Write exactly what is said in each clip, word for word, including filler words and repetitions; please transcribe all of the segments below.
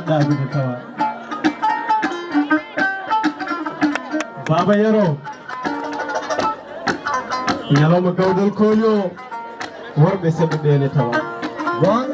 Ɗaɓɓude tawa. Baaba Yero. Ñalawma gawdal kooli o, worɓe seeɗa ɓe ne tawa. Bon.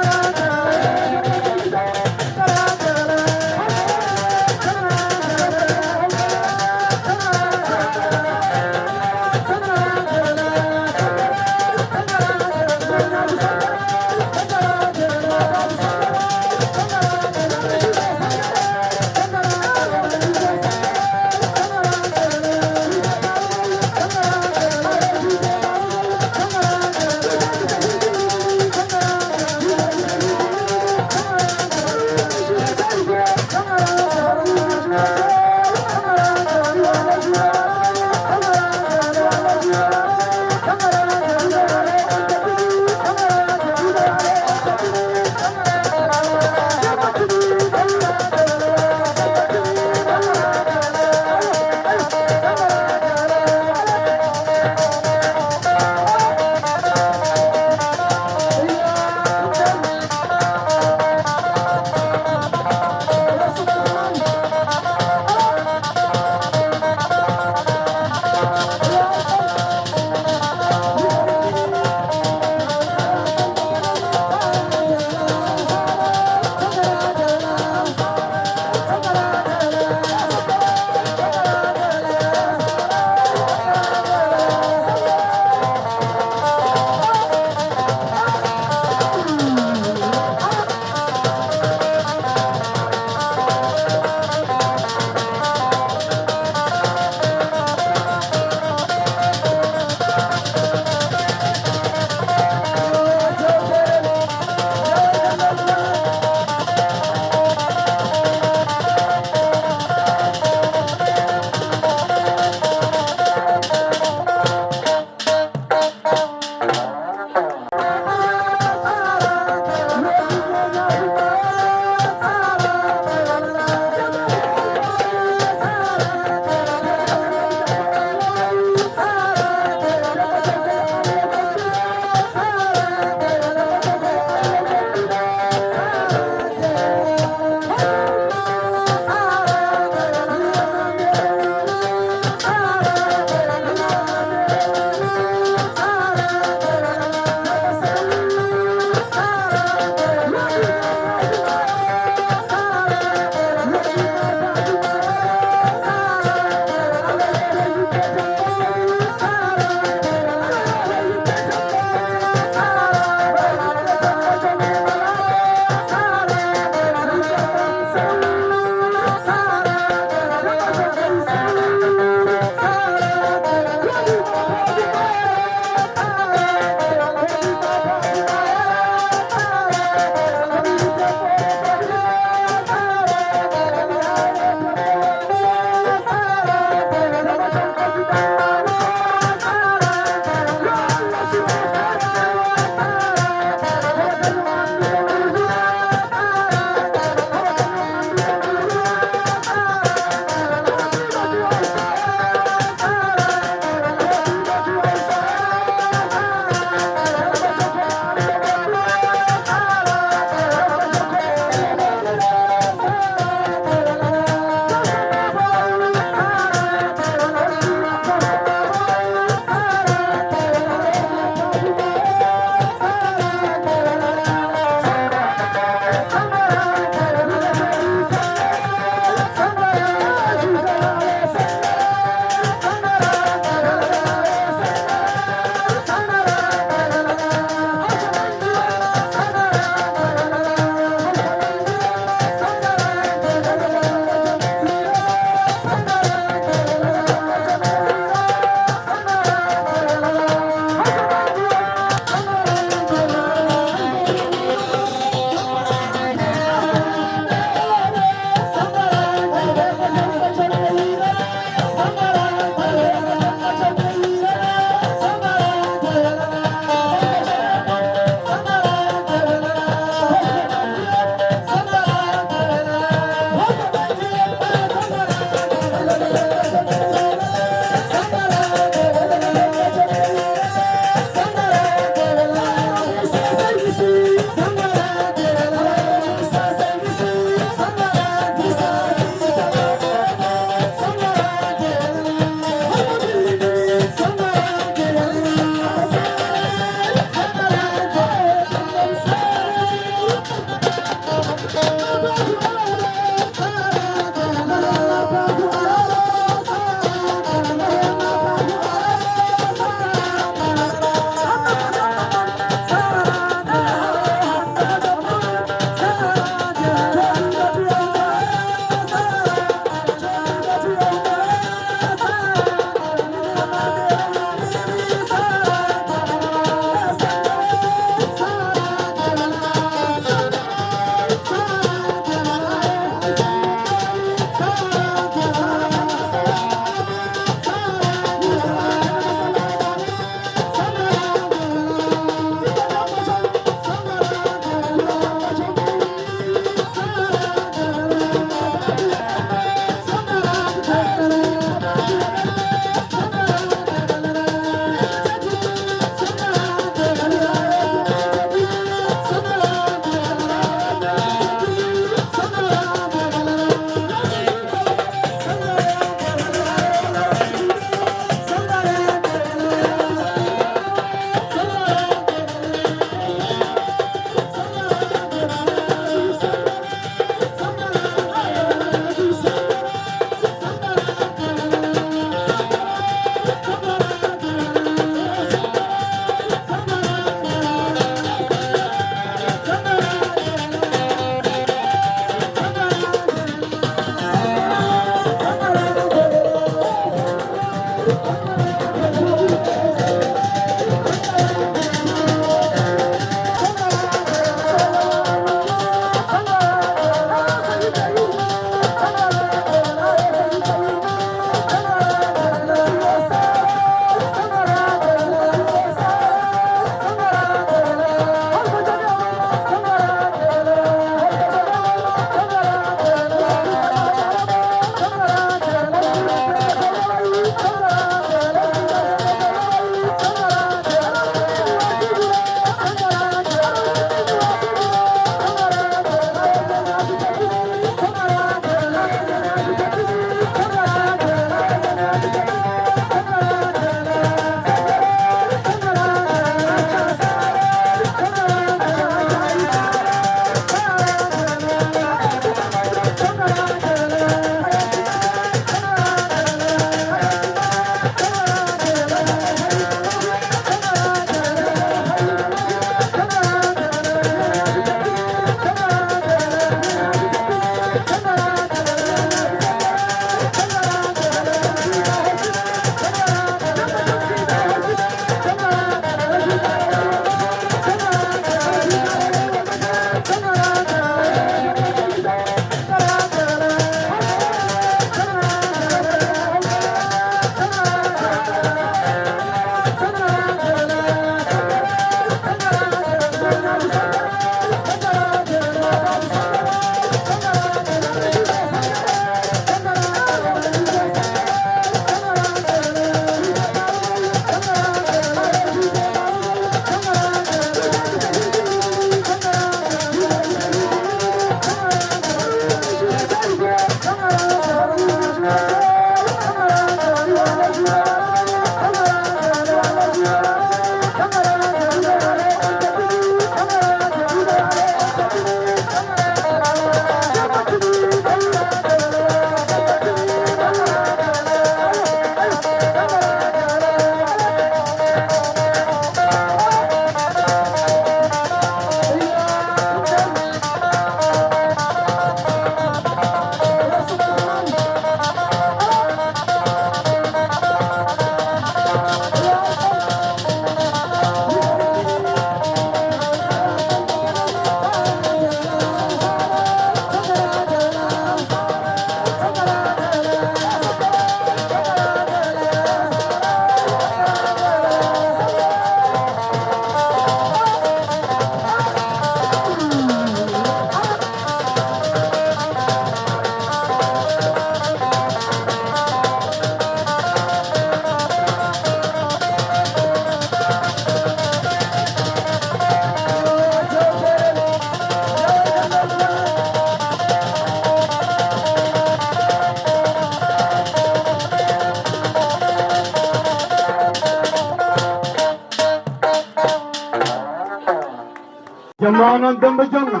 Ma noon Demba Jonga,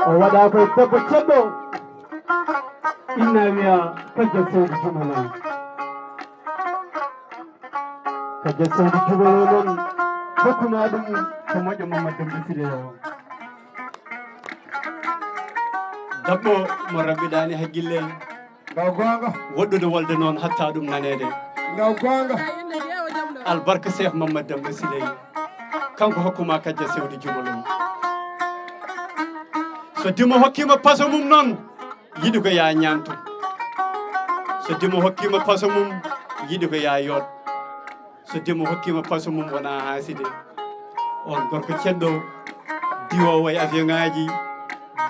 o waɗa koye debbo ceddo, inna wiya Kajja Seydi Jumalo. Kajja Seydi Jumalo noon, hokkuma ɗum ko moƴƴo Mamadou Demba Sile o. Debbo mo rabbiɗaani hakkille. Ngaw goonga. Woɗɗude wolde noon hatta ɗum naneede. Ngaw goonga. Albarka Cheikh Mamadou Demba Siley. Kanko hokkuma Kajja Sewdi Jumalo. So dimo hokkima paso mum noon, yiɗi ko ya ñaantu. So dimo hokkima paso mum, yiɗi ko ya yoot. So dimo hokkima paso mum, wona haaside. On gorko ceddo, diwoowo e avion ŋaaji,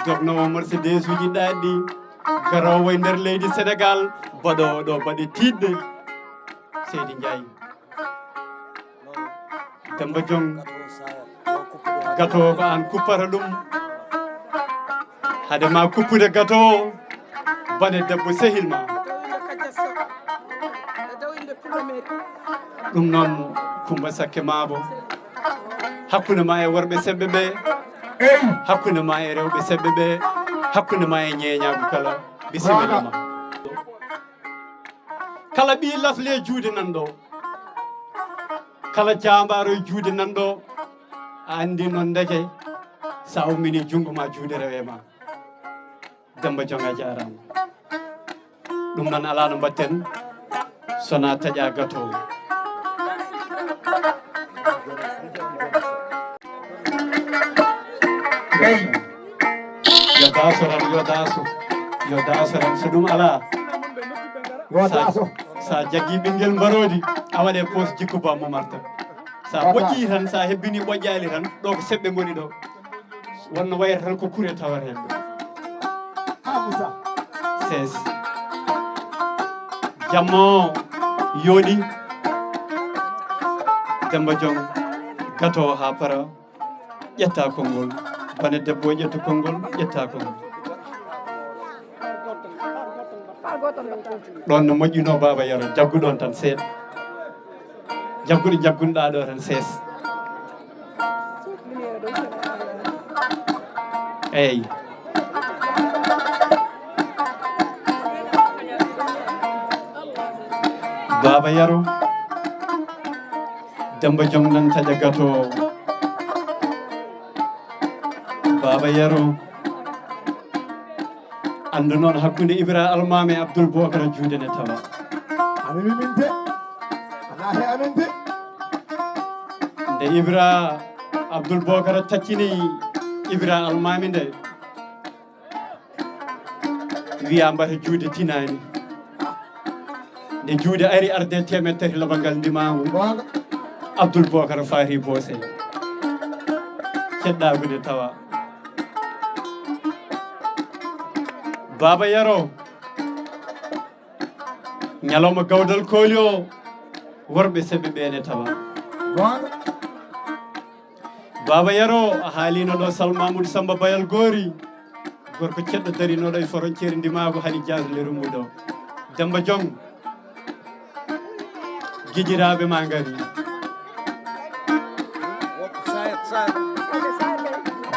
dognoowo Mercedes uji ɗaɗɗi, garoowo e nder leydi Senegal, baɗoowo ɗo baɗe tiiɗɗe. Seydi Njaay. Demba Jong, gato o ko aan kuppata ɗum. Hade ma kuppude gato o, bane debbo sehil ma. Ɗum noon, Kumba Sakke Maabo, hakkunde ma e worɓe seɓɓe ɓe, hakkunde ma e rewɓe seɓɓe ɓe, hakkunde ma e ñeeñaagu kala. Bisimilla ma. Kala ɓii lasli e juude nan ɗo, kala jaambaaro e juude nan ɗo, a anndi noon ndeke, so a ummini junngo ma, juude rewe ma. Demba Jong, a jaaraama. Ɗum noon, alaa no mbaɗten, so na taƴa gato o. Yo daaso tan, yo daaso, yo daaso tan. So ɗum alaa, yo sa, daaso, sa jaggi ɓinngel mbaroodi, a waɗe poos jikku ba mo marta. Sa ɓoƴƴi tan, sa hebbini ɓoƴƴaali tan, ɗo ko seɓɓe ngoni ɗo. Wonno wayata tan ko kure tawata hen ɗo. Ha, Moussa. Sees. Jamma o yooɗi. Demba Jong, gato o ha para. Ƴetta konngol. Bane debbo o ƴetta konngol, ƴetta konngol. Ɗon no moƴƴuno, Baaba Yero, jaggu ɗon tan seeɗa. Jagguɗo jaggunɗa ɗo tan sees. Eyi. Baaba Yero, Demba Jong nan taƴa gato o. Baaba Yero, anndu noon hakkunde Ibra Almaami e Abdul Bokara juuɗe ne tawa. Amin min de. Alaa he amin de. Nde Ibra Abdul Bokara taccini Ibra Almaami nde, wiya mbata juuɗe tinaani. Nde juuɗe ari arde teemeɗɗe tati labangal ndimaangu. Goonga. Abdul Bokara faati boose. Ceɗɗaagu ne tawa. Baaba Yero, ñalawma gawdal kooli o, worɓe seɓɓe ɓe ne tawa. Goonga. Baaba Yero, a haalino ɗo Sal Mamoudou Samba Bayal Gori, gorko ceɗɗo darinoɗo e frontière ndimaagu, hani jaasle rummuɗo. Demba Jong, gijiraaɓe ma ngari.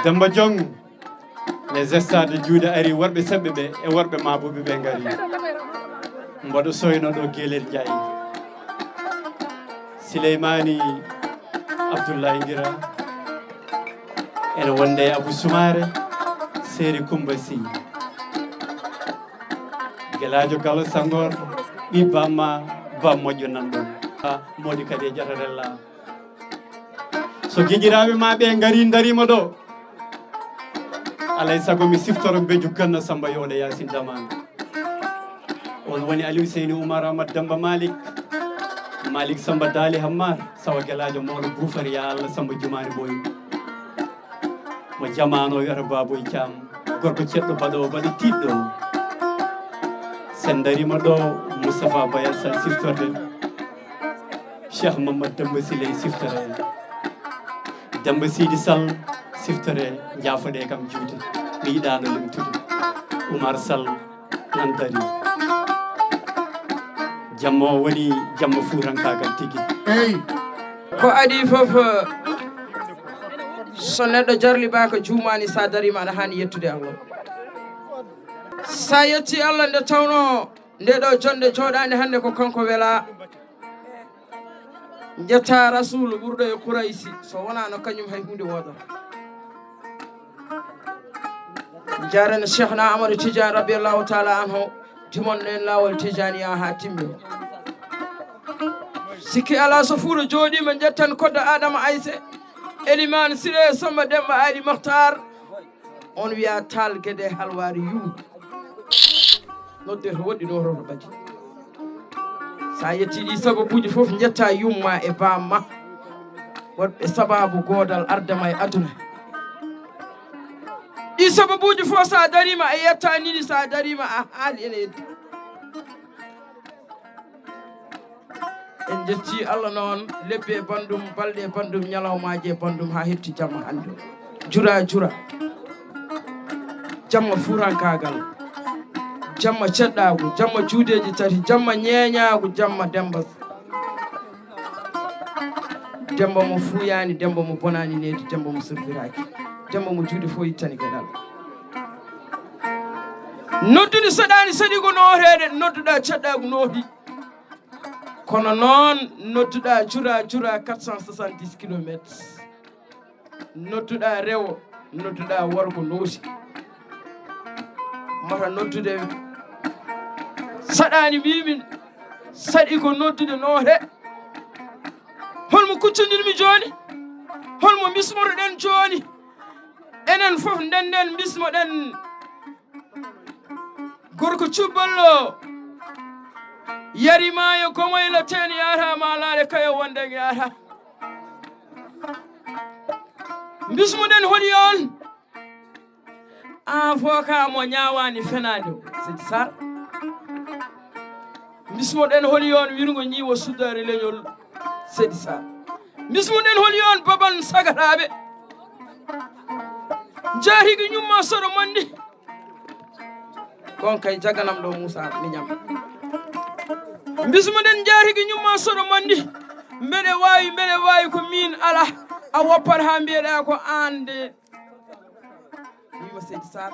Demba Jong, les stades juuɗe ari, worɓe seɓɓe ɓe e worɓe mabuɓe ɓe ngari. Mboɗo soyno ɗo Gelel Njaay. Sileymaani Abdullahi Ngira. Ene wonde e Abou Soumaré, Seri Koumba Sy. Gelaajo Galo Sangor, ɓi bamma, bam moƴƴo nan ɗum. Ha, moodi kadi e jatarella. So gijiraaɓe ma ɓe ngari, ndarima ɗo. Alay sago mi siftoro Mbeju Ganna Samba Yooɗa Yaasin Damaanga. On woni Aliou Seyni Oumar Amadou Demba Malick, Malick Samba Daali Hammar, Sawa Gelaajo Mawɗo Buufar, ya Allah Samba Jumaani Boy. Mo jamaano wiyata Baboy Thiam, gorko ceɗɗo baɗoowo baɗo tiiɗɗo. Sen darima ɗo, Moustapha Bayal Sall siftorde, Cheikh Mamadou Demba Siley siftore, Demba Sidi Sall siftore, jaafoɗe kam juude, mi yiɗaano limtude. Oumar Sall nan dari. Jamma o woni jamma fuutankaagal tigi. Eyi. Ko adii fof, eh, So neɗɗo jarlibaaka juumaani, so a dariima aɗa haani yettude Allah. So a yetti Allah nde tawnoo nde ɗo jonnde jooɗaande hannde ko kanko welaa. Njettaa Rasuulu ɓurɗo e Quraysi, so wonaa no kañum hay huunde woodata. Njaarana Cheikhna Amadou Tidiane radiyallahu taala anhu, dimon en laawol Tidiane yaa haa timmi. Sikki alaa so fuuɗo jooɗiima njettan kodda Adama Ayse, Elimaan Siree Samba Demba Ali Makhtar, on wiya Taal Gede Halwaar Yuu. Nodde to woɗɗi ɗo to ɓadi. So a yetti ɗi sababuuji fof, njetta yumma e bamma. Waɗɓe sababu goodal ardema e aduna. Ɗi sababuuji fof so a dariima a yettani ɗi, so a dariima a haali ene heddi. En njetti Allah noon, lebbi e banndum, balɗe e banndum, ñalawmaaji e banndum haa heɓti jamma hannde. Jura jura. Jamma fuurankaagal. Jamma ceɗɗaagu, jamma juudeeji tati, jamma ñeeñaagu, jamma Demba. Demba mo fuuyaani, Demba mo bonaani needi, Demba mo sirfiraaki, Demba mo juuɗe fof ittani geɗal. Noddude saɗaani saɗi ko nooteede, nodduɗaa ceɗɗaagu nooti. Kono noon nodduɗaa jura jura quatre cent soixante-dix kilomètres. Nodduɗaa rewo, nodduɗaa worgo noosi. Mata noddude saɗaani mbiimi, saɗi ko noddude noote. Holmo kuccondirmi jooni? Holmo mbismotoɗen jooni? Enen fof ndennden mbismoɗen. Gorko cubballo yari maayo gomoyla teen yaata maalaare kayo wonde yaata. Mbismoɗen holi on? An fof ka mo ñaawaani fenaande o, Seydi Sarr. Mbismoɗen holi on wirgo ñiiwo suddaare leñol, Seydi Sarr. Mbismoɗen holi on baban sagataaɓe. Njaatigi ñumma soɗo manndi. Kon kay jaganam ɗo Moussa miñam. Mbismoɗen njaatigi ñumma soɗo manndi. Mbeɗe waawi, mbeɗe waawi ko miin ala. A woppat haa mbiyeɗaa ko aan de. Wiima Seydi Sarr,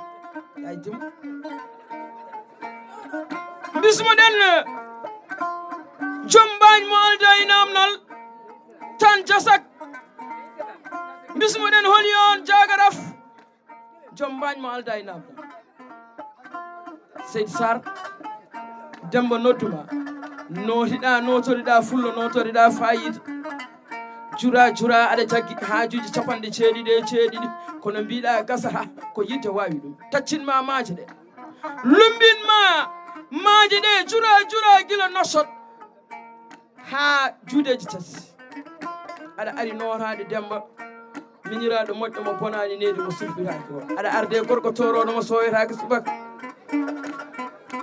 yaay Dimo. Mbismoɗen joom mbaañ mo alda e naamnal, tan jasak. Mbismoɗen holi on jaagaraf, joom mbaañ mo alda e naamnal. Seydi Sarr, Demba nodduma. Nootiɗaa, nootoriɗaa fullo, nootoriɗaa faayiida. Jura, jura, aɗa jaggi haajuuji capanɗe jeeɗiɗi e jeeɗiɗi. Kono mbiɗa gasata ko yidde waawi ɗum. Taccin ma maaje ɗe. Lumbin ma maaje ɗe, jura, jura, gila nosot haa juudeeji tati. Aɗa ari nootaade Demba, miñiraaɗo moƴƴo mo bonaani needi mo sulfitaaki o. Aɗa arde gorko toorooɗo mo sooyetaake subaka.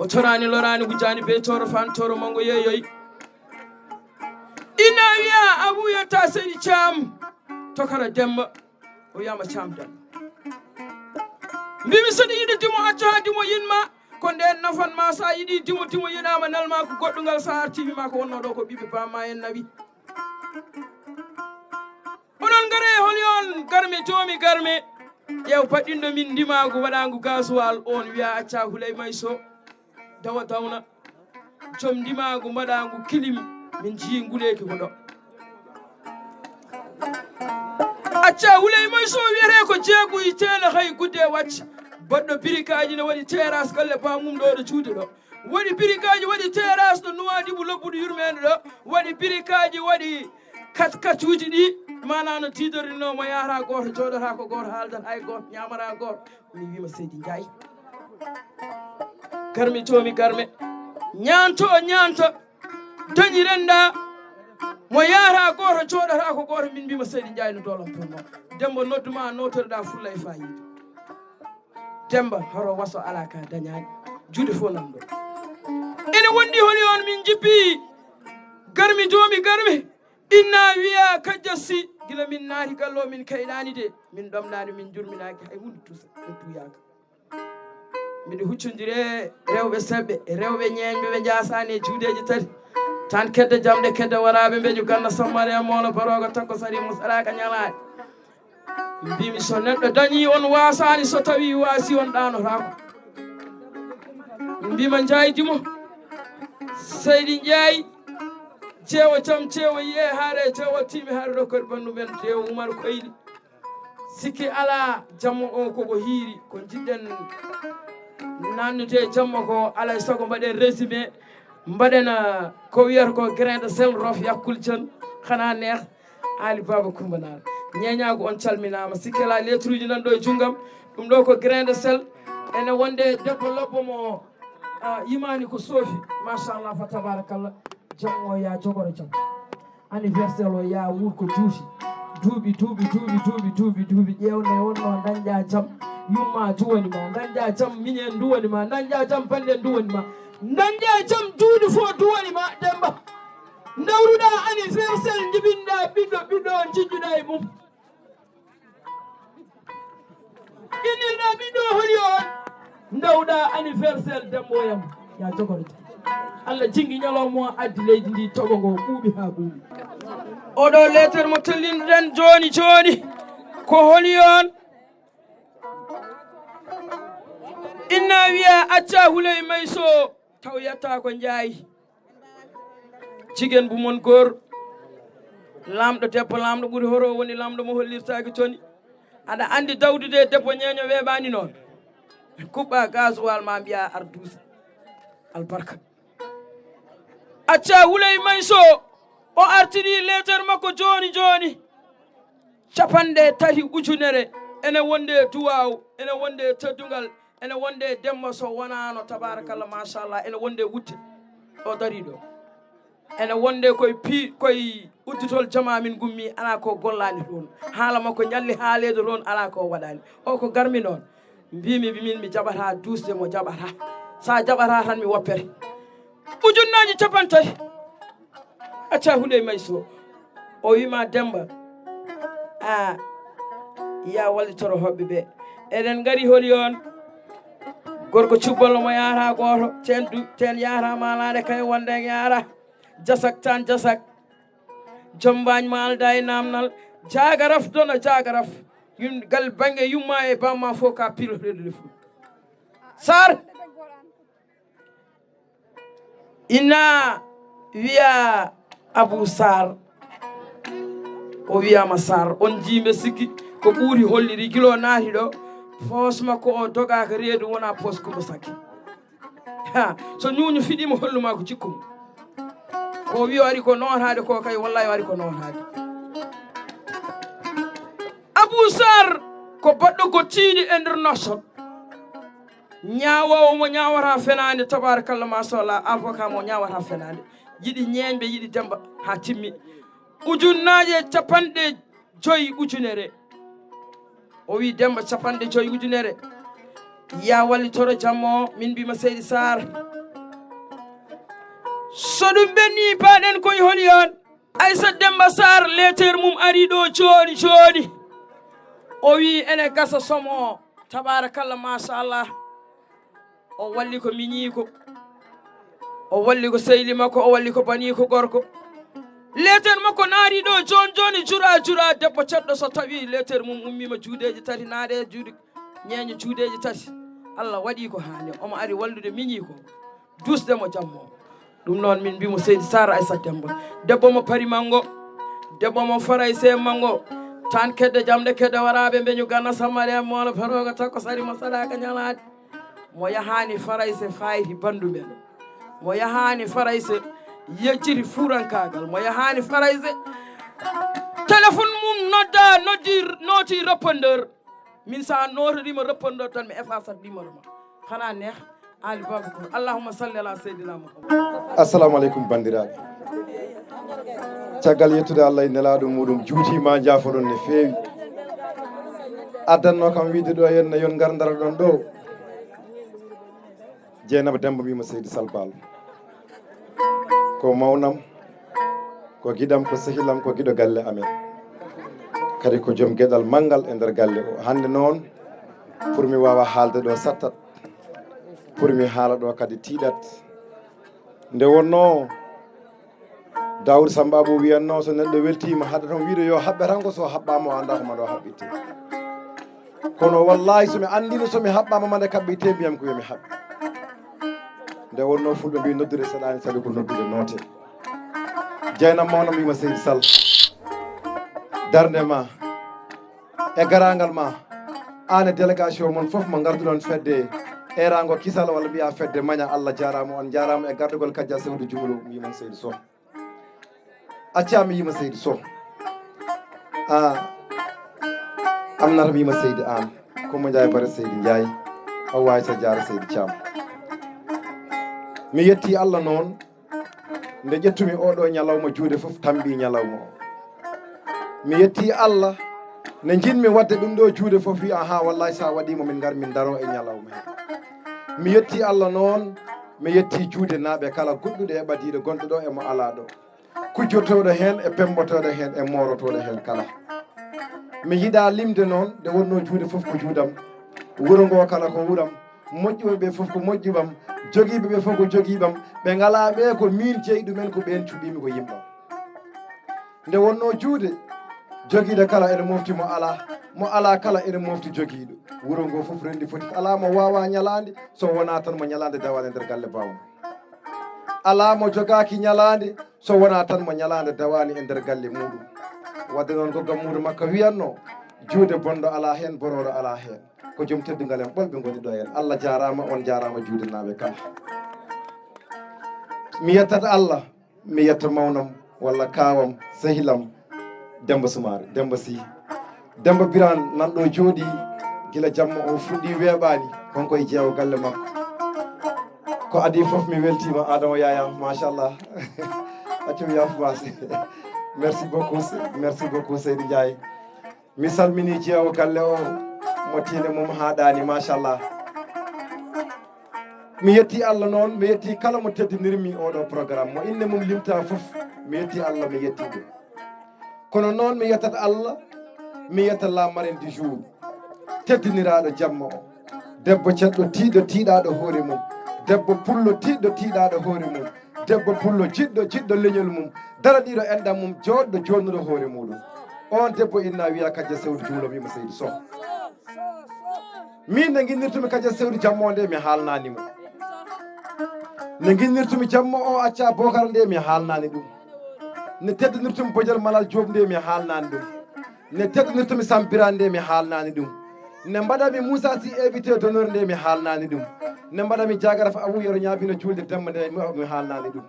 O toraani loraani, wujjaani bee tooro faan tooro manngo yeeyoy. Ina wiya Abou Yatta Seydi Thiam, tokara Demba. O wiyama Thiam Demba. Mbimi so ɗi yiɗi dimo acca haa dimo yinma, ko nden nafan ma. Sa yiɗi dimo, dimo yiɗama, nel ma ko goɗɗungal. Sa arti wima ko wonno ɗo ko ɓiɓɓe bamma en nawi. Onon ngare holi on garme, joomi garme. Ƴeew baɗɗinɗo min ndimaagu waɗaangu gasoil, on wiya acca Huley May Sow. Dawa dawna. Joom ndimaagu mbaɗaangu kilim, min njii nguleeki ko ɗo. Acca Huley May Sow wiyetee ko jeegu e teele hay gudde wacce. Baɗɗo birikaaji ne waɗi terrasse galle bamum ɗo, ɗo juude ɗo. Waɗi birikaaji, waɗi terrasse ɗo Nuwaadibu lobbudu yurmeende ɗo. Waɗi birikaaji, waɗi kat-, katuuji ɗi, maanaa no diidorinoo, mo yahata gooto, jooɗata ko gooto, haaldata hay gooto, ñaamata gooto. Mi wiima Seydi Njaay. Garmi toomi garme. Ñaanto o ñaanto. Dañi rennda. Mo yahata gooto, jooɗata ko gooto. Min mbiima Seydi Njaay no doolam pour mo. Dembo nodduma, nootoreɗa fulla e faayiida. Demba, horo waso alaa ka dañaani. Juuɗe fof nan ɗo. Ene wondi holi on min jippi. Garmi doomi garmi. Inna wiya kajja si. Gila min naati gallo min kayɗaani de. Min ɗomɗaani, min jurminaaki hay huunde tusa. Min tuyaaka. Miɗo huccondire rewɓe seɓɓe, rewɓe ñeeñɓe ɓe njaasaani e juudeeji tati. Tan kedde jamɗe, kedde waraaɓe mbeñu ganna sammare e moolo barooga takko sari mo saraaka ñalaani. Mbimi so neɗɗo dañi, on wasaani, so tawi waasi, on ɗaanotaako. Mbima Njaay Dimo, Seydi Njaay, ceewo jam, ceewo yiye, haare ceewo timi, haare ɗo kadi bandu men, ceewo Umar Koyli. Sikki alaa, jamma o koko hiiri, ko jiɗɗen nannude jamma ko, alaa e sago mbaɗen résumé, mbaɗen, ah, ko wiyata ko grain de sel, rof yakkul jan, xanaa neex. Ali Baba Coumba Naar, ñeeñaagu on calminaama. Sikki alaa, lettre uji nan ɗo e junngam. Ɗum ɗo ko grain de sel. Ene wonde debbo lobbo mo, ah, yimaani ko soofi. Machallah, fa tabarakallah. Jam o ya jogoro jam. Anniversaire o ya wuur ko juuti. Duuɓi, duuɓi, duuɓi, duuɓi, duuɓi, duuɓi. Ƴeewnde wonno dañƴa jam. Yumma duwani ma. Dañƴa jam, miñen duwani ma. Dañƴa jam, banden duwani ma. Dañƴa jam, duuɗi fof duwani ma, Demba. Ndawruɗa anniversaire, jibinɗa ɓiɗɗo, ɓiɗɗo on jiɗɗuɗa e mum. Innirɗa ɓiɗɗo holi on. Ndawɗa anniversaire, Demboyam. Ya jogoro jam. Allah jingi ñalawma o, addi leydi ndi, toɓo ngo ɓuuɓi ha ɓuuɓi. Oɗo lettre mo tellinɗen joni joni. Ko holi on? Inna wiya acca Huley Mayso. Taw yetta ko Njaay. Jigen bu mon goor. Lamɗo debbo, lamɗo ɓuri horo woni lamɗo mo hollirtaaki coni. Aɗa andi dawdude debbo ñeeño weeɓaani noon. Kuɓɓa gasoil ma mbiya ar duusa. Albarka. Acca Huley Mayso. O artiri leeter makko jooni jooni. Capanɗe tati ujunere. Ene wonde duwaaw, ene wonde teddungal, ene wonde Demba so wonaano, tabarakallah, machallah, ene wonde wutte. O dari ɗo. Ene wonde koye pi-, koye udditol jama min gummi, ala ko gollaani toon. Haala makko ñalli haaleede toon, ala ko waɗaani. O ko garmi noon. Mbimi, min mi jaɓata duusde mo jaɓata. Sa jaɓata tan mi woppete. Ujunnaaji capanɗe tati. Acca Huley Mayso. O wima Demba. A ya wallitoro hoɓɓe ɓe. Eɗen ngari holi on. Gorko cubballo mo yahata gooto. Ten du-, ten yahata malaade kay wonde en yahata. Jasak tan jasak. Jombaañ ma alda e namnal. Jagaraf dona jagaraf. Yum-, gal bannge yumma e bamma fof ka piloteɗo de fof. Sar. Ina wiya Abou Sarr. O wiyama Sarr. On jii mbe sikki ko ɓuuri holliri gila o naati ɗo. Poos makko o dogaaka reedu wona poos Kumba Sakki. Ha, so ñuuñu fiɗima holluma ko jikku mum. Ko wi o ari ko nootaade ko kay wallahi o ari ko nootaade. Abou Sarr ko baɗɗo ko tiiɗi e nder noson. Ñaawoowo mo ñaawata fenaande, tabarakallah, machallah, avocat mo ñaawata fenaande. Yiɗi ñeeñɓe, yiɗi Demba haa timmi. Ujunnaaje capanɗe joyi ujunere. O wi Demba capanɗe joyi ujunere. Ya wallitoro jamma o, min mbima Seydi Sarr. So ɗum ɓenni, paɗen koye holi on. Aissata Demba Sarr, leeter mum ari ɗo jooni jooni. O wi ene gasa somo o. Tabarakallah, machallah. O walli ko miñiiko. O walli ko sehli makko, o walli ko baniiko gorko. Leeter makko naari ɗo jooni jooni, jura, jura, debbo ceɗɗo so tawi leeter mum ummima juuɗeeji tati, naade juuɗe, ñeeño juuɗeeji tati. Allah waɗi ko haani, omo ari wallude miñiiko. Duusde mo jamma o. Ɗum noon min mbimo Seydi Sarr Aissata Demba. Debbo mo Pari manngo, debbo mo Farayse manngo, tan kedde jamɗe kedde waraaɓe mbeñu ganna sammari en moola farooga takko sari mo saɗaaka ñalaade. Mo yahaani Farayse fayti banndu men. Mo yahaani Farayse yejjiti fuurankaagal. Mo yahaani Farayse téléphone mum nodda, noddi, nooti répondeur. Min sa nootodima répondeur tan mi efface at numéro ma. Xanaa neex. Ali Baba Coumba. Allahumma salli ala Seydina Muhammad. Assalamu aleykum, banndiraaɓe. Caggal yettude Allah e nelaaɗo muɗum, juuti ma, njaafoɗon no feewi. Addanno kam wiide ɗo henna yon ngar ndaroɗon ɗo. Jeynaba Demba mbima Seydi Sall Bal. Ko mawnam, ko giɗam, ko sehilam, ko giɗo galle amen. Kadi ko joom geɗal manngal e nder galle o. Hannde noon, pour mi waawa haalde ɗo sattat, pour mi haala ɗo kadi tiiɗat. Nde wonnoo Daawuda Samba Abou wiyatnoo, so neɗɗo weltiima, haɗa toon wiide yo haɓɓe tan, ko so haɓɓaama o anndaa ko mande o haɓɓitte. Kono wallaahi, so mi anndiino so mi haɓɓaama mande kaɓɓitte, mbiyam ko yo mi haɓɓe. Nde wonnoo fulɓe mbiyi noddude saɗaani, saɗi ko noddude noote. Jeynam mawnam wiima Seydi Sall. Darnde ma e garaangal ma, aan e délégation mon fof mo ngarduɗon fedde eeraango kisal walla mbiya fedde maña. Allah jaaraama, on njaaraama e gardugol Kajja Sewdu Jumlo, mbiimon Seydi Soh. Accaa mi yiima Seydi Soh. A amnata mi yiima Seydi Aan. Kumba Njaay bare Seydi Njaay. Awa Aysa Jaara Seydi Caam. Mi yetti Allah noon, nde ƴettumi oɗo ñalawma, juuɗe fof tambi ñalawma o. Mi yetti Allah, nde njiɗmi waɗde ɗum ɗo, juuɗe fof wi, "Ahaa, wallahi, so a waɗiima, min ngar min ndaro e ñalawma he." Mi yetti Allah noon, mi yetti juuɗe naaɓe kala, goɗɗuɗe e ɓadiiɗo, gonɗo ɗo e mo alaa ɗo. Kujjotooɗo heen e pemmbotooɗo heen e moorotooɗo heen kala. Mi yiɗaa limde noon, nde wonnoo juuɗe fof ko juuɗam, wuro ngoo kala ko wuram, moƴƴuɓe ɓe fof ko moƴƴuɓam, jogiiɓe ɓe fof ko jogiiɓam, ɓe ngalaa ɓe ko miin jeyi ɗumen, ko ɓeen cuɓiimi ko yimɓam. Nde wonnoo juuɗe jogiiɗo kala ene mofti mo alaa, mo alaa kala ene mofti jogiiɗo. Wuro ngoo fof renndi foti, alaa mo waawaa ñalaande so wonaa tan mo ñalaande dawaande nder galle baawmum. Alaa mo jogaaki ñalaande so wonaa tan mo ñalaande dawaani e nder galle muuɗum. Wadde noon ko gammuuɗo makko wiyatnoo, juuɗe bonɗo alaa heen, borooɗo alaa heen. Ko joom teddungal en ɓolɓe ngoni ɗo en. Allah jaaraama, on njaaraama juuɗe naaɓe kala. Mi yettat Allah, mi yetta mawnam walla kaawam, sehilam, Demba Sumaare, Demba Sy. Demba Birane nan ɗo jooɗi gila jamma o fuɗɗi weeɓaani, kanko e jeewo galle makko. Ko adii fof mi weltiima, Adama Yaya, machallah. Accumi yafumaas. Merci beaucoup, merci beaucoup, Seydi Ndiaye. Mi salmini jeewo galle o, mo tiinde mum haaɗaani, machallah. Mi yetti Allah noon, mi yetti kala mo teddinirmi oɗo programme, mo innde mum limta fof, mi yetti Allah, mi yetti ɗum. Kono noon mi yettat Allah, mi yetta la marraine du jour, teddiniraaɗo jamma o. Debbo ceɗɗo tiiɗɗo tiiɗaaɗo hoore mum, debbo pullo tiiɗɗo tiiɗaaɗo hoore mum, debbo pullo jiɗɗo jiɗɗo leñol mum, daraniiɗo enɗam mum, jooɗɗo joonnuɗo hoore muɗum. On debbo inna wiya Kajja Sewdu Jumlo, wiima Seydi Soh. Min nde ginnirtumi Kajja Sewdu jamma o nde mi haalnaani mo. Nde ginnirtumi jamma o Acca Bokar nde mi haalnaani ɗum. Nde teddinirtumi Bojal Malal Joob nde mi haalnaani ɗum. Nde teddinirtumi Sampira nde mi haalnaani ɗum. Nde mbaɗami Moussa Sy invité d'honneur nde mi haalnaani ɗum. Nde mbaɗami Jaagara Fa Abu Yero Ñaabino juulde Demba nde mi mi haalnaani ɗum.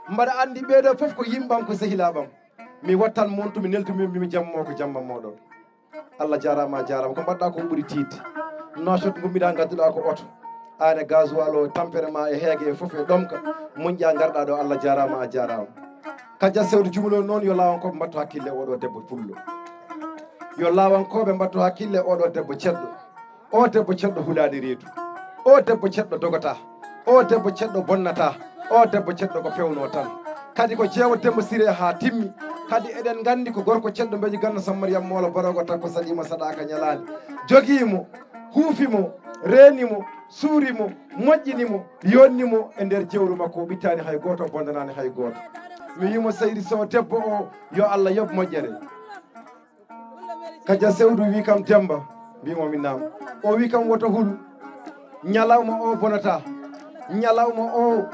Mbaɗa anndi ɓeeɗo fof ko yimɓam, ko sehilaaɓam. Mi wattan montu, mi neltu, mi, mi jammo ko jamma mooɗon. Allah jaaraama, a jaaraama. Ko mbaɗɗa ko ɓuri tiiɗde. Nouakchott ngummiɗa, ngadduɗa ko oto. Aan e gasoil o, tampere ma e heege e fof e ɗomka. Moƴƴa ngarɗa ɗo, Allah jaaraama, a jaaraama. Kajja Sewdu Jumlo noon, yo laawankooɓe mbattu hakkille oɗo debbo pullo. Yo laawankooɓe mbattu hakkille oɗo debbo ceddo. O debbo ceddo hulaani reedu. O debbo ceddo dogata. O debbo ceddo bonnata. O debbo ceddo ko pewno tan. Kadi ko jeewo Demba Siré haa timmi. Kadi eɗen nganndi ko gorko ceddo mbeji ganno Sammar Yam Moolo Borogo takko saɗiima saɗaaka ñalaande. Jogii mo, huufi mo, reeni mo, suuri mo, moƴƴini mo, yonni mo e nder jewru makko, o ɓittaani hay gooto, o bondanaani hay gooto. Mi wiimo Seydi Sow debbo o, yo Allah yoɓ moƴƴere. Kajja Sewdu wi kam Demba, mbimo mi naam. O wi kam woto hulu. Ñalawma o bonata. Ñalawma o,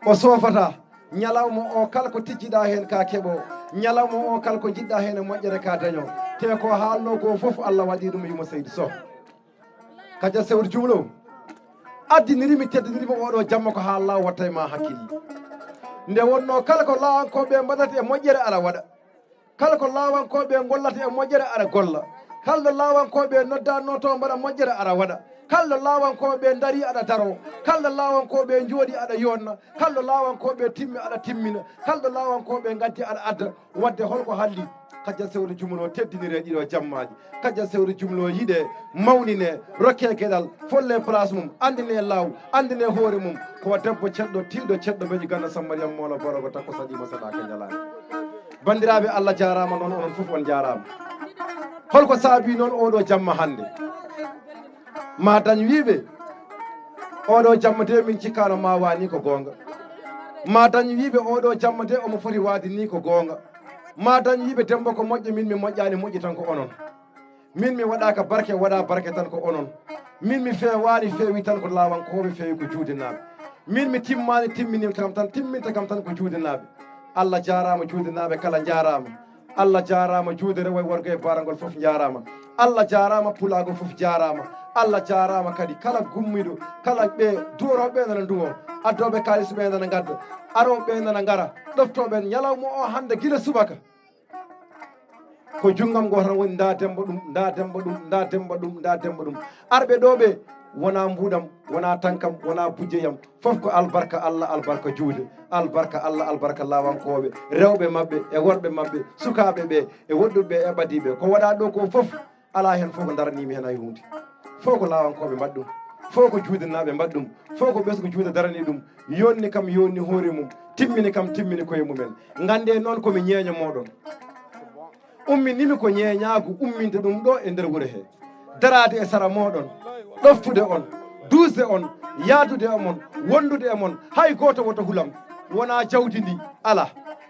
o soofata. Ñalawma o kala ko tijjiɗa heen ka keɓo. Ñalawma o kala ko jiɗɗa heen e moƴƴere ka daño. Te ko haalno ko fof Allah waɗi ɗum, yimo Seydi Soh. Kajja Sewdu Jumlo. Addinirimi, teddinirimi oɗo jamma ko haa Allah watta e ma hakkille. Nde wonno kala ko laawankooɓe mbaɗata e moƴƴere aɗa waɗa. Kala ko laawankooɓe ngollata e moƴƴere aɗa golla. Kala ɗo laawankooɓe noddanno to mbaɗa moƴƴere aɗa waɗa. Kala ɗo laawankooɓe ndari aɗa daro. Kala ɗo laawankooɓe njooɗi aɗa yonna. Kala ɗo laawankooɓe timmi aɗa timmina. Kala ɗo laawankooɓe ngaddi aɗa adda. Wadde holko halli? Kajja Sewdu Jumlo teddinire ɗiɗo jammaaji. Kajja Sewdu Jumlo yiɗe, mawnine, rokke geɗal, folle place mum, andine law, andine hoore mum. Ko debbo ceddo, tiiɗo ceddo, mbeji ganna Sammar Yam Moolo Borogo takko saɗiima saɗaaka ñalaande. Banndiraaɓe, Allah jaaraama noon, onon fof on jaaraama. Holko saabi noon oɗo jamma hannde? Ma dañ wiiɓe, oɗo jamma de min cikkaano ma wani ko goonga. Ma dañ wiiɓe oɗo jamma de omo foti waade ni ko goonga. Ma dañ wiiɓe Demmba ko moƴƴo, min mi moƴƴaani, moƴƴi tan ko onon. Min mi waɗaaka barke, waɗa barke tan ko onon. Min mi feewaani, feewi tan ko Laawankooɓe, feewi ko Juudenaaɓe. Min mi timmaani, timmini kam tan, timminta kam tan ko Juudenaaɓe. Allah jaaraama, Juudenaaɓe kala njaaraama. Allah jaaraama, juuɗe rewo e worgo e baragol fof njaaraama. Allah jaaraama, pulaagu fof jaaraama. Allah jaaraama kadi kala gummiiɗo, kala ɓe duworooɓe ɓe nana nduwo, addooɓe kaalis ɓe nana ngadda, arooɓe ɓe nana ngara, ɗoftooɓe ñalawma o hannde gila subaka. Ko junngam ngo tan woni nda Demmba ɗum, nda Demmba ɗum, nda Demmba ɗum, nda Demmba ɗum. Arɓe ɗo ɓe wona mbuuɗam, wona tankam, wona bujjeyam. Fof ko albarka Allah, albarka juuɗe, albarka Allah, albarka Laawankooɓe, rewɓe maɓɓe e worɓe maɓɓe, sukaaɓe ɓe e woɗɗuɓe ɓe e ɓadiiɓe. Ko waɗa ɗo ko fof, alaa heen fof ko daraniimi heen hay huunde. Fof ko Laawankooɓe mbaɗi ɗum, fof ko Juudenaaɓe mbaɗi ɗum, fof ko ɓesngu juuɗe darani ɗum, yonni kam, yonni hoore mum, timmini kam, timmini koye mumen. Nganndee noon ko mi ñeeño mooɗon. Umminimi ko ñeeñaagu umminde ɗum ɗo e nder wuro he, daraade e sara mooɗon, ɗoftude on, duusde on, yahdude e mon, wondude e mon, hay gooto woto hulam. Wonaa jawdi ndi, alaa.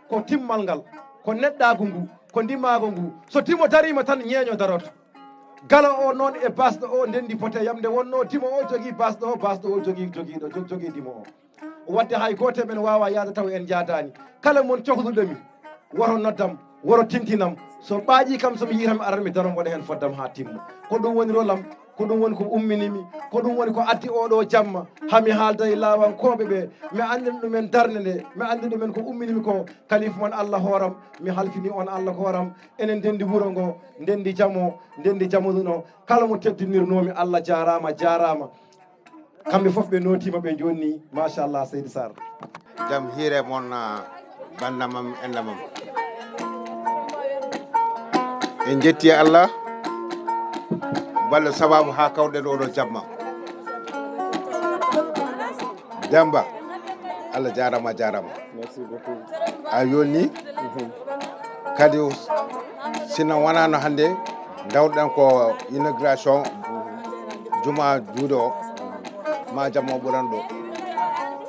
Ko timmal ngal, ko neɗɗaagu ngu, ko ndimaagu ngu. So dimo dariima tan, ñeeño daroto. Galo o noon e baasɗo o ndenndi pote yam nde wonnoo dimo o jogii baasɗo o, baasɗo o jogii, jogii ɗo, jogii dimo o. Wadde hay gooto e men waawaa yahde taw en njaadaani. Kala mon cohluɗo mi, woro noddam, woro tintinam. So ɓaaƴii kam, so mi yiyii tan, mi arat mi darom, waɗa heen foddam haa timma. Ko ɗum woni rolam, ko ɗum woni ko ummini mi, ko ɗum woni ko addi oɗo jamma. Haa mi haalda e Laawankooɓe ɓe, mi anndina ɗumen darnde nde, mi anndina ɗumen ko ummini mi ko. Kalifu mon Allah hooram, mi halfini on Allah hooram. Enen ndenndi wuro ngo, ndenndi jamo, ndenndi jamo ɗum o. Kala mo teddinirnoomi, Allah jaaraama, jaaraama. Kamɓe fof ɓe nootiima, ɓe njoonni, machallah, Seydi Sarr. Jam hiire mon, ah, banndam am, enɗam am. En njetti Allah, balɗo sababu haa kawɗen oɗo jamma. Demmba, Allah jaaraama, jaaraama. Merci beaucoup. A yolni. Mhm. Kadi, sino wonano hannde, ndawɗen ko inauguration juma juuɗe o, ma jamma o ɓuran ɗo.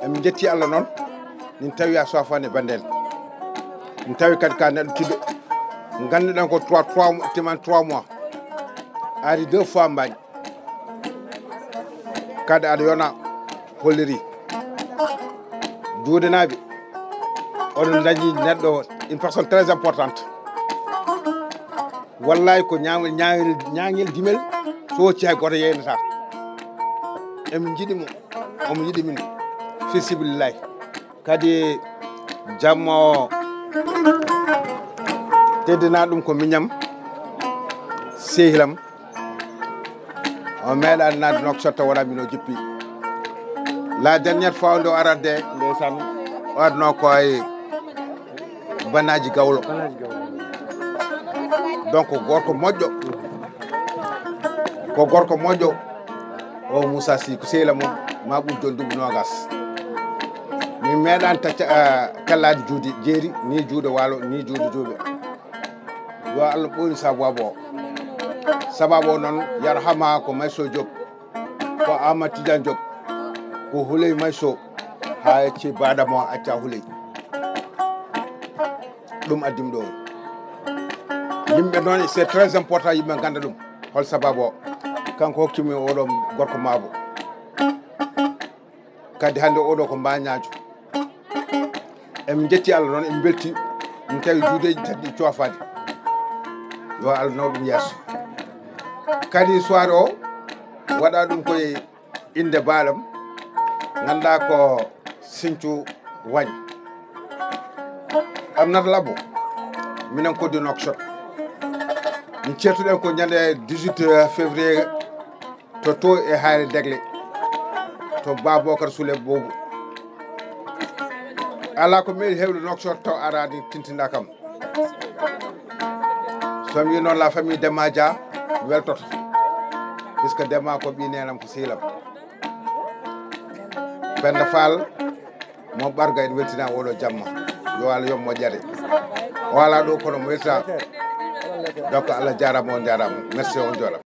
Emin njetti Allah noon, min tawi a soofani bannde en. Min tawi kadi ka neɗɗo tiɗɗo. Ngannduɗen ko trois, trois mois, timan trois mois. A ari deux fois Mbaañ. Kadi aɗa yona holliri. Juudenaaɓe, oɗon dañi neɗɗo, une personne très importante. Wallahi ko ñaangel, ñaangel, ñaangel dimel, so wocci hay gooto yeynata. Emin njiɗi mo, omo yiɗi min. Fi sabilillahi. Kadi jamma o teddina ɗum ko miñam, sehilam. O meeɗa naade Nouakchott taw wona min o jippi. La dernière fois nde o arata de, ndeysaan, o arno ko e bannaaji gawlo. Donc ko gorko moƴƴo. Ko gorko moƴƴo. O Moussa Sy, ko sehil am o, ma ɓur jooni duuɓi noogas. Min meeɗaani tacca, ah, kallaadi juuɗe jeeri, ni juuɗe waalo, ni juuɗe juuɓe. Yo Allah ɓooynu sababu o. Sababu o noon, yarhama ko Mayso Diop, ko Amadou Tidiane Diop, ko Houleye Mayso, haa yecci baada mo acca Houleye. Ɗum addi mi ɗo. Yimɓe noon, c'est très important yimɓe ngannda ɗum. Hol sababu o? Kanko hokkimi oɗo gorko maabo. Kadi hannde oɗo ko mbañaajo. Emin njetti Allah noon, emin mbelti, min tawi juudeeji tati ɗi coofaade. Yo Allah naw ɗum yeeso. Kadi soirée o waɗa ɗum koye innde baalam, ngannduɗaa ko Sinthiou Wagne. Aminata Labbo, minen ko di Nouakchott. Min ceertuɗen ko ñande dix-huit février to, to e Haayre Degle, to Babokar Souley Bobo. Alaa ko meeɗi heewde Nouakchott taw araani tintinɗaa kam. So mi wii noon la famille Demba Dia, mi weltoto. Puisque Demba ko ɓii neenam, ko sehil am. Penda Fall, mo Ɓarga, en weltina oɗo jamma. Yo Allah yoɓ moƴƴere. O alaa ɗo kono mo weltina. Donc Allah jaaraama, on jaaraama. Merci, on njuuraama.